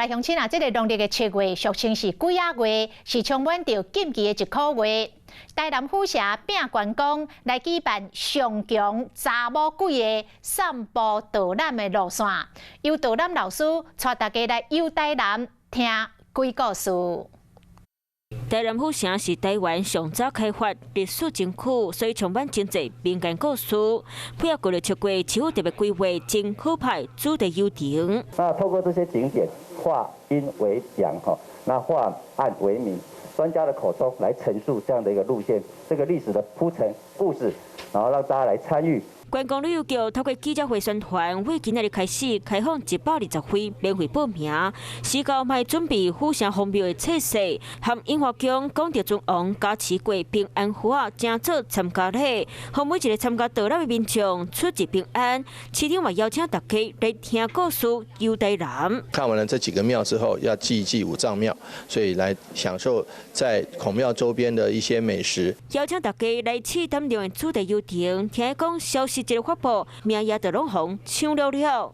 來鄉親啊，這個農曆的7月，俗稱是鬼仔月，是充滿著禁忌的一個月。台南府城摒關公來舉辦上強查某鬼的散步導覽的路線，由導覽老師帶大家來遊台南，聽鬼故事。台南府城是台灣上早開發，歷史真久，所以充滿真濟民間故事。配合過了7月，市府特別規劃真可派主題遊程。那透過這些景點，化陰為陽，哈，那化暗為明，專家的口中來陳述這樣的一個路線，這個歷史的鋪陳故事，然後讓大家來參與。觀光旅遊局透過記者會宣傳，為今仔日開始開放120位免費報名。時到嘛準備府城隍廟的冊勢，和櫻花宮廣德尊王加持過平安符仔，成做參加禮，予每一個參加導覽的民眾出入平安。市長嘛邀請大家來聽故事，遊台南。看完了這幾個廟之後，要祭一祭五臟廟，所以來享受在孔廟周邊的一些美食。邀請大家來試膽量的主題遊程，聽講消息一個發布，名額就攏予搶了了。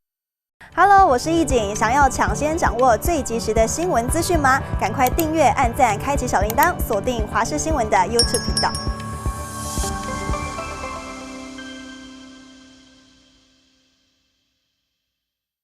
Hello，我是易景，想要搶先掌握最及時的新聞資訊嗎？趕快訂閱、按讚、開啟小鈴鐺，鎖定華視新聞的 YouTube 頻道。